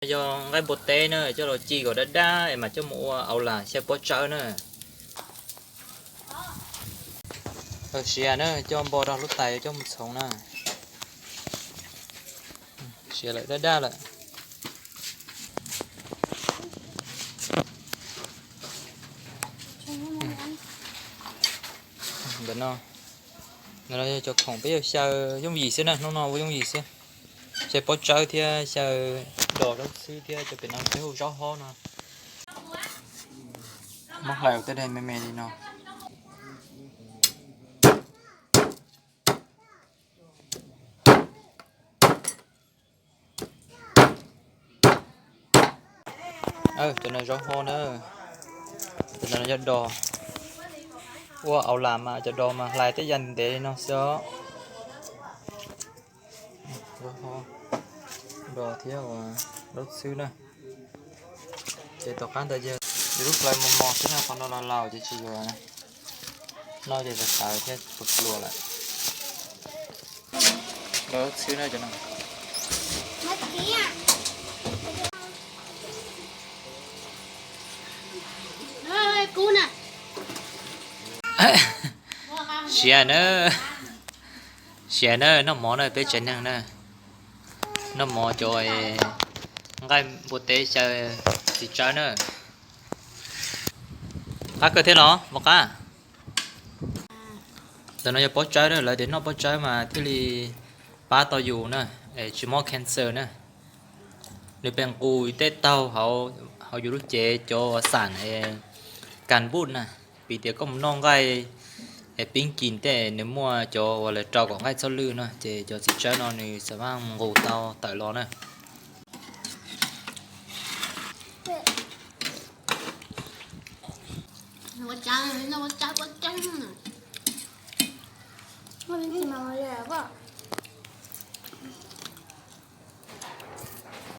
Yog nqaij npua teb na, coj los ci kom daj daj es mas coj mus ua au lam xyaw pob tsawb na. Siav na, coj npo rau lub tais coj mus txhoov na. Siav lawm, daj daj lawm. Ntawm no, ntawm no yog cov khoom peb yuav xyaw yooj yim xwb na, hnub no ua yooj yim xwb. Xyaw pob tsawb thiab xyaw dos zaub xwb thiab cov pem no peb hu zaub hob no. Muab hlais tej daim me me li no. Cov no zaub hob na, cov no yog dos. Ua au lam mas cov dos mas hlais tej yam ntev li no xwb os. Zaub hob, dos thiab ua zaub xwb na. Ces tom qab ntawd ces yus lub plawv mos mos xwb no, qhov no los laus ces tsis yuav. No ces tawv tawv thiab pluas pluas lawm. Zaub xwb na cov no. Siav na, siav na, noj mov na peb tsev neeg na. Noj mov cov nqaij npua teb xyaw txiv tsawb na. Qab kawg thiab los mos qab. Ntawm no yog pob tsawb na, lawv tias noj pob tsawb mas thiaj li pab tau yus na, es tsis mob cancer na. Nws pheej nqus tej taug hauv yus lub cev cov uas xam es kas npuj na. Piv tias koj mus noj nqaij es pib kis tej nws muaj cov uas lawv rau kom nqaij txhob lwj no ces cov txiv tsawb no nws xam maj nqus tau tawm los na.